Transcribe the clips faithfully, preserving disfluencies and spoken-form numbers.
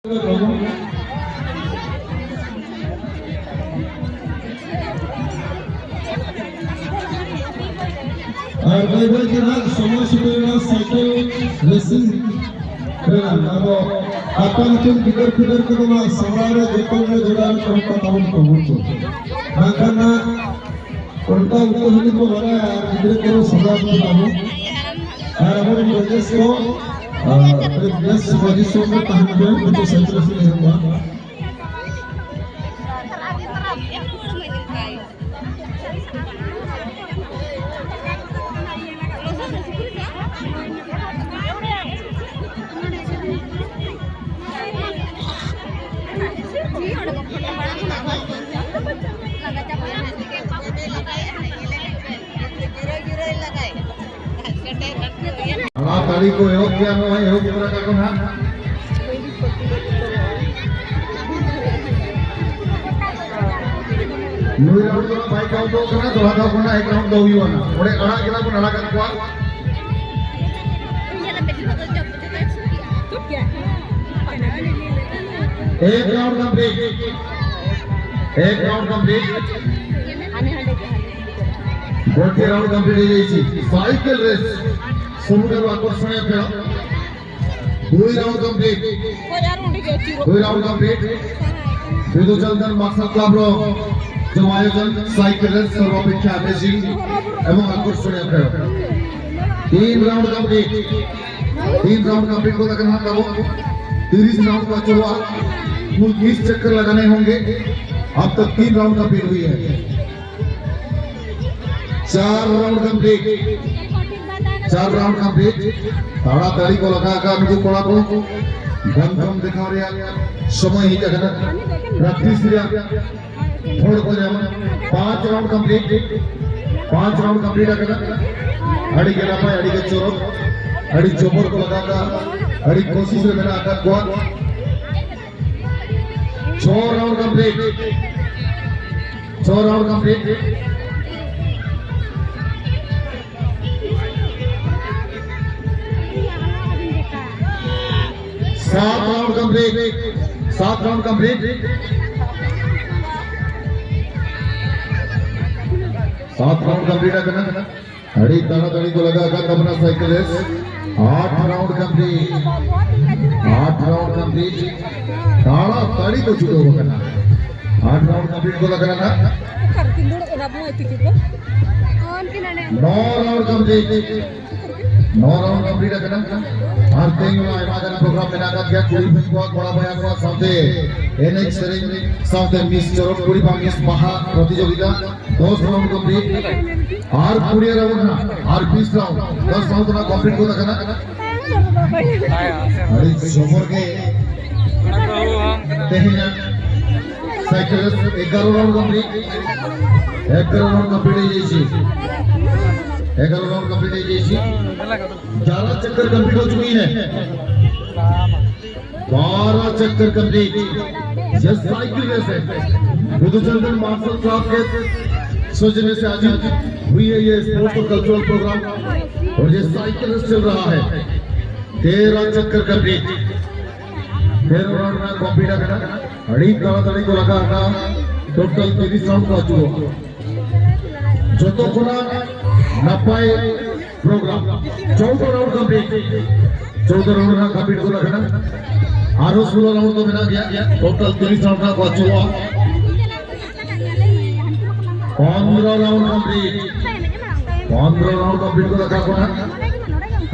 ᱟᱨ ᱵᱟᱹᱭ ᱵᱟᱹᱭ ᱛᱮ ᱱᱟᱜ ᱥᱚᱢᱚᱭ ᱥᱮᱴᱮᱨᱮᱱᱟ ᱥᱟᱭᱠᱮᱞ ᱨᱮᱥᱤᱝ ᱨᱮᱱᱟᱜ᱾ ᱟᱫᱚ ᱟᱯᱟᱱ ᱟᱹᱯᱤᱱ ᱜᱤᱫᱟᱹᱨ ᱯᱤᱫᱟᱹᱨ ᱠᱚᱫᱚ ᱱᱟᱜ ᱥᱟᱢᱲᱟᱣ ᱨᱮ ᱡᱚᱛᱚᱱ ᱨᱮ ᱡᱚᱲᱟᱣ ᱨᱮ ᱛᱟᱦᱮᱱ ᱛᱟᱵᱚᱱ ᱠᱚ ᱵᱚᱱ ᱠᱚ᱾ ᱵᱟᱝᱠᱷᱟᱱ ᱱᱟᱜ ᱚᱱᱠᱟ ᱩᱛᱟᱹᱨ ᱦᱤᱞᱤ ᱠᱚ ᱵᱟᱲᱟᱭᱟ ᱟᱨ ᱜᱤᱫᱽᱨᱟᱹ ᱠᱚ ᱥᱟᱢᱲᱟᱣ ᱠᱚ ᱛᱟᱵᱚᱱ᱾ ᱟᱨ ᱟᱵᱚᱨᱮᱱ ᱡᱚᱡᱮᱥ ᱠᱚ, ᱟᱨ ᱵᱮᱥ ᱯᱚᱡᱤᱥᱚᱱ ᱨᱮ ᱛᱟᱦᱮᱱ ᱯᱮ, ᱱᱤᱛᱚᱜ ᱥᱟᱭᱠᱮᱞ ᱨᱮᱥᱤᱝ ᱮᱦᱚᱵᱚᱜᱼᱟ᱾ ᱞᱟᱜᱟ ᱪᱟᱵᱟᱭᱟ᱾ ᱞᱟᱜᱟᱭ᱾ ᱚᱱᱟ ᱛᱟᱹᱲᱤ ᱠᱚ ᱮᱦᱚᱵ ᱜᱮᱭᱟ, ᱱᱚᱜᱼᱚᱭ ᱮᱦᱚᱵ ᱠᱟᱱᱟ ᱠᱚ ᱱᱟᱦᱟᱜ᱾ ᱱᱩᱭ round ᱫᱚ ᱵᱟᱭ count ᱚᱜ ᱠᱟᱱᱟ, ᱫᱚᱦᱲᱟ ᱫᱷᱟᱣ ᱠᱷᱚᱱᱟᱜ ᱮ count ᱫᱚ ᱦᱩᱭᱩᱜᱼᱟ ᱱᱟᱦᱟᱜ᱾ ᱚᱸᱰᱮ ᱟᱲᱟᱜ ᱠᱮᱫᱟ ᱵᱚᱱ, ᱟᱲᱟᱜ ᱠᱟᱜ ᱠᱚᱣᱟ᱾ एक राउंड कंप्लीट, एक राउंड कंप्लीट। गोटे राउंड कंप्लीट हो जाइए। साइकिल रेस सबुठारु आकर्षणीय खेल। दुई राउंड कंप्लीट। दुई राउंड कंप्लीट। विधुचंदन मार्शल क्लब रो जो आयोजन साइकिल रेस सर्वापेक्षा अमेजिंग एवं आकर्षणीय खेल। तीन राउंड कंप्लीट। तीन राउंड कंप्लीट को लगन हम लोगों तीस राउंड का चुनाव। कुल बीस चक्कर लगाने होंगे। अब तक तीन राउंड कंप्लीट हुई है। चार राउंड कंप्लीट। चार राउंड कंप्लीट। ताड़ा ताड़ी को लगा कर मुझे पड़ा को गंधम दिखा रहे हैं। समय ही जगह प्रैक्टिस किया। ᱦᱚᱲ ᱠᱚ ᱧᱟᱢᱟ᱾ ᱯᱟᱸᱪ ᱨᱟᱣᱩᱱᱰ ᱠᱚᱢᱯᱞᱤᱴ, ᱯᱟᱸᱪ ᱨᱟᱣᱩᱱᱰ ᱠᱚᱢᱯᱞᱤᱴ ᱟᱠᱟᱱᱟ᱾ ᱟᱹᱰᱤ ᱜᱮ ᱱᱟᱯᱟᱭ, ᱟᱹᱰᱤ ᱜᱮ ᱪᱚᱨᱚᱠ, ᱟᱹᱰᱤ ᱡᱚᱵᱚᱨ ᱠᱚ ᱞᱟᱜᱟᱣ ᱠᱟᱜᱼᱟ, ᱟᱹᱰᱤ ᱠᱳᱥᱤᱥ ᱨᱮ ᱢᱮᱱᱟᱜ ᱟᱠᱟᱫ ᱠᱚᱣᱟ᱾ ᱪᱷᱚ ᱨᱟᱣᱩᱱᱰ ᱠᱚᱢᱯᱞᱤᱴ, ᱪᱷᱚ ᱨᱟᱣᱩᱱᱰ ᱠᱚᱢᱯᱞᱤᱴ᱾ ᱥᱟᱛ ᱨᱟᱣᱩᱱᱰ ᱠᱚᱢᱯᱞᱤᱴ᱾ ᱥᱟᱛ ᱨᱟᱣᱩᱱᱰ ᱠᱚᱢᱯᱞᱤᱴ᱾ ᱥᱟᱛ ᱨᱟᱣᱩᱱᱰ ᱠᱚᱢᱯᱞᱤᱴ ᱟᱠᱟᱱᱟ᱾ ᱟᱹᱰᱤ ᱛᱟᱲᱟᱛᱟᱲᱤ ᱠᱚ ᱞᱟᱜᱟ ᱟᱠᱟᱫ ᱛᱟᱵᱚᱱᱟ ᱥᱟᱭᱠᱮᱞ ᱨᱮᱥ᱾ ᱟᱴ ᱨᱟᱣᱩᱱᱰ ᱠᱚᱢᱯᱞᱤᱴ᱾ ᱟᱴ ᱨᱟᱣᱩᱱᱰ ᱠᱚᱢᱯᱞᱤᱴ᱾ ᱛᱟᱲᱟᱛᱟᱲᱤ ᱠᱚ ᱪᱷᱩᱴᱟᱹᱣ ᱟᱠᱟᱱᱟ᱾ ᱟᱴ ᱨᱟᱣᱩᱱᱰ ᱠᱚᱢᱯᱞᱤᱴ ᱠᱚ ᱞᱟᱜᱟ ᱟᱠᱟᱱᱟ᱾ ᱱᱚ ᱨᱟᱣᱩᱱᱰ ᱠᱚᱢᱯᱞᱤᱴ᱾ ᱱᱚᱣᱟ ᱨᱟᱣᱩᱱᱰ ᱠᱚᱢᱯᱞᱤᱴ ᱟᱠᱟᱱᱟ᱾ ᱟᱨ ᱛᱮᱦᱮᱧ ᱢᱟ ᱟᱭᱢᱟ ᱜᱟᱱ ᱯᱨᱳᱜᱨᱟᱢ ᱢᱮᱱᱟᱜ ᱟᱠᱟᱫ ᱜᱮᱭᱟ, ᱠᱩᱲᱤ ᱦᱚᱯᱚᱱ ᱠᱚᱣᱟᱜ, ᱠᱚᱲᱟ ᱵᱚᱭᱦᱟ ᱠᱚᱣᱟᱜ, ᱥᱟᱶᱛᱮ ᱮᱱᱮᱡ ᱥᱮᱨᱮᱧ, ᱥᱟᱶᱛᱮ ᱢᱤᱥ ᱪᱚᱨᱚᱠ ᱠᱩᱲᱤ ᱵᱟ ᱢᱤᱥ ᱵᱟᱦᱟ ᱯᱨᱚᱛᱤᱡᱳᱜᱤᱛᱟ᱾ ᱫᱚᱥ ᱨᱟᱣᱩᱱᱰ ᱠᱚᱢᱯᱞᱤᱴ᱾ ᱟᱨ ᱠᱩᱲᱤ ᱨᱟᱣᱩᱱᱰ ᱦᱟᱸᱜ, ᱟᱨ ᱵᱤᱥ ᱨᱟᱣᱩᱱᱰ, ᱫᱚᱥ ᱨᱟᱣᱩᱱᱰ ᱚᱱᱟ ᱠᱚᱢᱯᱞᱤᱴ ᱜᱚᱫ ᱟᱠᱟᱱᱟ᱾ ᱟᱹᱰᱤ ᱥᱚᱢᱚᱨ ᱜᱮ ᱛᱮᱦᱮᱧᱟᱜ ᱥᱟᱭᱠᱮᱞ ᱨᱮᱥ ᱮᱜᱟᱨᱚ ᱨᱟᱣᱩᱱᱰ ᱠᱚᱢᱯᱞᱤᱴ᱾ ᱮᱜᱟᱨᱚ ᱨᱟᱣᱩᱱᱰ ᱠᱚᱢᱯᱞᱤᱴ ᱦᱩᱭ ᱡᱟᱭᱥᱤ᱾ ᱮᱜᱟᱨᱚ ᱨᱟᱣᱩᱱᱰ ᱠᱚᱢᱯᱞᱤᱴ ᱦᱩᱭ ᱡᱟᱭᱥᱤ। ग्यारह चक्कर कंप्लीट हो चुकी है। बारह चक्कर कंप्लीट। यह साइकिल रेस है। मधुचंदन मार्शल क्लब के सौजन्य से आयोजित हुई है ये स्पोर्ट्स और कल्चरल प्रोग्राम। और ये साइकिल रेस चल रहा है। तेरह चक्कर कंप्लीट। तेरह राउंड में कंप्लीट करना। ᱟᱹᱰᱤ ᱛᱟᱲᱟᱛᱟᱲᱤ ᱠᱚ ᱞᱟᱜᱟ ᱟᱠᱟᱱᱟ᱾ ᱴᱳᱴᱟᱞ ᱛᱤᱨᱤᱥ ᱨᱟᱣᱩᱱᱰ ᱠᱚ ᱟᱹᱪᱩᱨᱚᱜᱼᱟ᱾ ᱡᱚᱛᱚ ᱠᱷᱚᱱᱟᱜ ᱱᱟᱯᱟᱭ ᱯᱨᱳᱜᱨᱟᱢ᱾ ᱪᱳᱫᱽᱫᱚ ᱨᱟᱣᱩᱱᱰ ᱠᱚᱢᱯᱞᱤᱴ᱾ ᱪᱳᱫᱽᱫᱚ ᱨᱟᱣᱩᱱᱰ ᱨᱮᱱᱟᱜ ᱠᱚᱢᱯᱞᱤᱴ ᱠᱚ ᱞᱟᱜᱟᱜᱼᱟ᱾ ᱟᱨᱦᱚᱸ ᱥᱳᱞᱳ ᱨᱟᱣᱩᱱᱰ ᱫᱚ ᱢᱮᱱᱟᱜ ᱜᱮᱭᱟ᱾ ᱴᱳᱴᱟᱞ ᱛᱤᱨᱤᱥ ᱨᱟᱣᱩᱱᱰ ᱨᱮᱱᱟᱜ ᱠᱚ ᱟᱹᱪᱩᱨᱚᱜᱼᱟ᱾ ᱯᱚᱱᱫᱽᱨᱚ ᱨᱟᱣᱩᱱᱰ ᱠᱚᱢᱯᱞᱤᱴ᱾ ᱯᱚᱱᱫᱽᱨᱚ ᱨᱟᱣᱩᱱᱰ ᱠᱚᱢᱯᱞᱤᱴ ᱠᱚ ᱞᱟᱜᱟᱜ ᱠᱟᱱᱟ᱾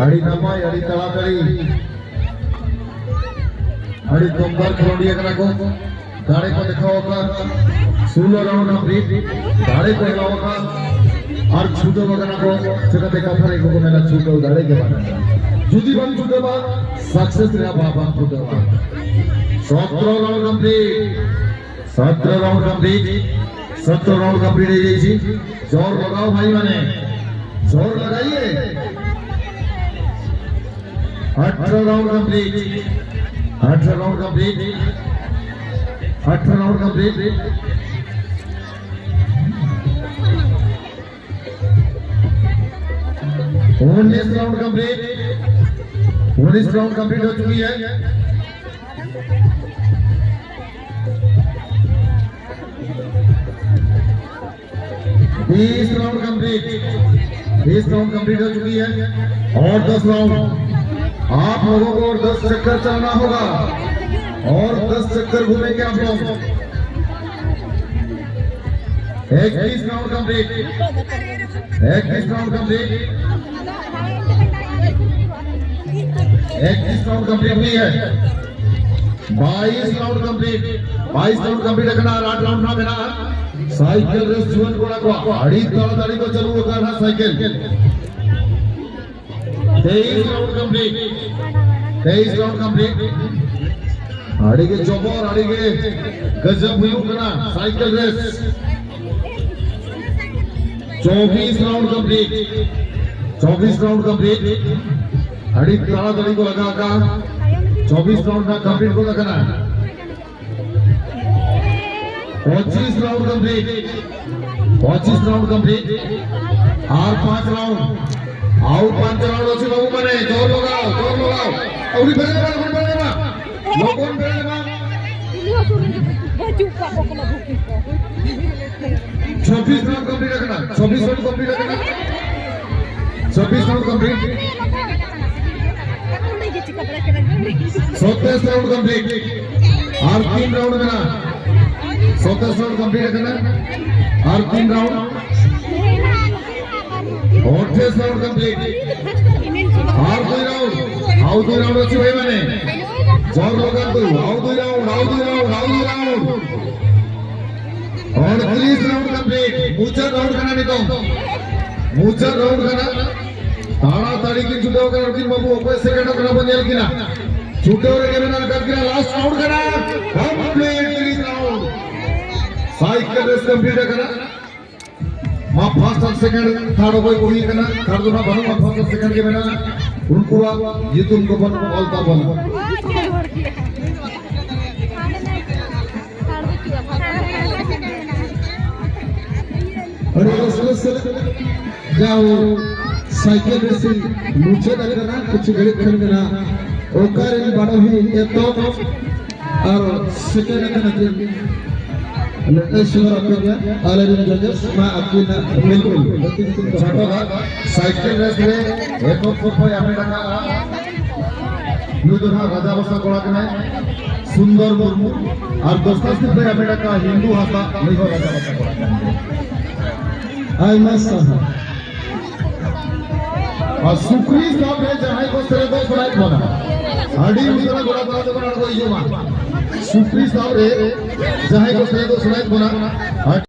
ᱟᱹᱰᱤ ᱱᱟᱯᱟᱭ, ᱟᱹᱰᱤ ᱛᱟᱲᱟᱛᱟᱲᱤ, ᱟᱹᱰᱤ ᱫᱚᱢᱫᱟᱨ ᱠᱷᱮᱞᱳᱰᱤᱭᱟᱹ ᱠᱟᱱᱟ ᱠᱚ᱾ ᱫᱟᱲᱮ ᱠᱚ ᱫᱮᱠᱷᱟᱣ ᱟᱠᱟᱫ᱾ ᱥᱳᱞᱳ ᱨᱟᱣᱩᱱᱰ ᱦᱟᱹᱵᱤᱡ ᱫᱟᱲᱮ ᱠᱚ ᱮᱢᱟᱣ ᱟᱠᱟᱫ᱾ ᱟᱨ ᱪᱷᱩᱴᱟᱹᱣ ᱟᱠᱟᱱᱟ ᱠᱚ᱾ ᱪᱤᱠᱟᱹᱛᱮ ᱠᱟᱛᱷᱟ ᱨᱮ ᱠᱚ ᱢᱮᱱᱟ, ᱪᱷᱩᱴᱟᱹᱣ ᱫᱟᱲᱮ ᱜᱮ ᱵᱟᱝ᱾ ᱡᱩᱫᱤ ᱵᱟᱢ ᱪᱷᱩᱴᱟᱹᱣᱟ, ᱥᱟᱠᱥᱮᱥ ᱨᱮᱭᱟᱜ ᱵᱟᱵᱟ ᱯᱷᱩᱴᱟᱹᱣᱟ᱾ ᱥᱚᱛᱨᱚ ᱨᱟᱣᱩᱱᱰ ᱦᱟᱹᱵᱤᱡ। सत्रह राउंड कंप्लीट। सत्रह राउंड कंप्लीट हो जाइए। जोर लगाओ भाई माने, जोर लगाइए। अठारह राउंड कंप्लीट। अठारह राउंड कंप्लीट। अठारह राउंड कंप्लीट। उन्नीस राउंड कंप्लीट। उन्नीस राउंड कंप्लीट हो चुकी है। बीस राउंड कंप्लीट, बीस राउंड कंप्लीट हो चुकी है और दस राउंड। आप लोगों को और दस चक्कर चलना होगा और दस चक्कर घूमेंगे आप लोग। इक्कीस राउंड कंप्लीट, इक्कीस राउंड कंप्लीट, इक्कीस राउंड कंप्लीट हुई है। बाईस राउंड कंप्लीट, बाईस राउंड कंप्लीट करना, आठ राउंड ना देना। साइकिल रेस जुआन कोड़ा को अड़ी ताड़ाताड़ी को चालू होता है साइकिल। तेईस राउंड कंप्लीट, तेईस राउंड कंप्लीट। अड़ी के जबर, अड़ी के गजब हुई करना साइकिल रेस। चौबीस राउंड कंप्लीट, चौबीस राउंड कंप्लीट। अड़ी ताड़ाताड़ी को लगा का चौबीस राउंड ना कंप्लीट को लगना। पच्चीस राउंड कंप्लीट, पच्चीस राउंड कंप्लीट। और पांच राउंड, और पांच राउंड अच्छी बाबू मने जोर लगाओ, जोर लगाओ। अभी बजे बजे बजे बजे लोगों बजे। छब्बीस राउंड कंप्लीट रखना, छब्बीस राउंड कंप्लीट रखना, छब्बीस राउंड कंप्लीट। सत्ताईस राउंड कंप्लीट, और तीन राउंड में ना। सत्ताईस राउंड कंप्लीट रखना, और तीन राउंड। अट्ठाईस राउंड कंप्लीट। और दुई राउंड, आउ दुई राउंड अच्छी भाई माने। जोर लगा तू, आउ दुई राउंड, आउ दुई राउंड, आउ दुई राउंड। अड़तीस राउंड कंप्लीट। मुचाद राउंड करना नहीं तो। मुचाद राउंड करना। ताड़ा ताड़ी की छुट्टे होकर अर्जुन बाबू ऊपर सेकंड करना बंद किया ना। छुट्टे हो रहे ना कर किया लास्ट राउंड करना। कंप्लीट तीस राउंड। साइकिल रेस कंप्लीट करना। मा फर्स्ट और सेकंड, थर्ड कोई कोई करना, थर्ड ना बनो, मा फर्स्ट और सेकंड के बिना उनको आप ये तुमको बन ऑल का बनो। अरे बस बस जाओ। ᱥᱟᱭᱠᱮᱞ ᱨᱮᱥᱤᱝ ᱢᱩᱪᱟᱹᱫ ᱟᱠᱟᱱᱟ, ᱠᱤᱪᱷᱩ ᱜᱷᱟᱹᱲᱤᱡ ᱠᱷᱟᱱ ᱜᱮ ᱱᱟᱜ ᱚᱠᱟᱨᱮᱱ ᱵᱟᱰᱚᱦᱤ ᱮᱛᱚᱦᱚᱵ ᱟᱨ ᱥᱮᱴᱮᱨ ᱟᱠᱟᱱᱟ ᱠᱤᱱ᱾ ᱞᱟᱹᱭ ᱥᱚᱫᱚᱨ ᱟᱯᱮ ᱜᱮ ᱟᱞᱮᱨᱮᱱ ᱡᱚᱡᱮᱥ ᱢᱟ ᱟᱹᱠᱤᱱᱟᱜ ᱢᱮᱞᱠᱩᱞ ᱡᱷᱚᱛᱚ ᱦᱟᱸᱜ ᱥᱟᱭᱠᱮᱞ ᱨᱮᱥ ᱨᱮ ᱮᱛᱚᱦᱚᱵ ᱥᱚᱯᱷᱟᱭ ᱟᱢᱮ ᱰᱟᱠᱟ᱾ ᱱᱩᱭ ᱫᱚ ᱱᱟᱦᱟᱜ ᱨᱟᱡᱟ ᱵᱟᱥᱟ ᱠᱚᱲᱟ ᱠᱟᱱᱟᱭ, ᱥᱩᱱᱫᱚᱨ ᱢᱩᱨᱢᱩ᱾ ᱟᱨ ᱫᱚᱥᱟᱨ ᱥᱤᱨᱯᱷᱟᱹᱭ ᱟᱢᱮ ᱰᱟᱠᱟ ᱦᱤᱱᱫᱩ ᱦᱟᱸᱥᱫᱟ, ᱱᱩᱭ ᱦᱚᱸ ᱨᱟᱡᱟ ᱵᱟᱥᱟ ᱠᱚᱲᱟ ᱠᱟᱱ ᱜᱮᱭᱟ᱾ ᱟᱭᱢᱟ ᱥᱟᱨᱦᱟᱣ᱾ ᱟᱨ ᱥᱩᱠᱨᱤ ᱥᱟᱵ ᱨᱮ ᱡᱟᱦᱟᱸᱭ ᱠᱚ ᱥᱮᱞᱮᱫᱚᱜ ᱥᱟᱱᱟᱭᱮᱫ ᱵᱚᱱᱟ, ᱟᱹᱰᱤ ᱩᱥᱟᱹᱨᱟ ᱜᱚᱲᱟ ᱛᱟᱞᱟ ᱛᱮᱵᱚᱱ ᱟᱬᱜᱚ ᱦᱤᱡᱩᱜ ᱢᱟ᱾ ᱥᱩᱠᱨᱤ ᱥᱟᱵ ᱨᱮ ᱡᱟᱦᱟᱸᱭ ᱠᱚ ᱥᱮᱞᱮᱫᱚᱜ ᱥᱟᱱᱟᱭᱮᱫ ᱵᱚᱱᱟ,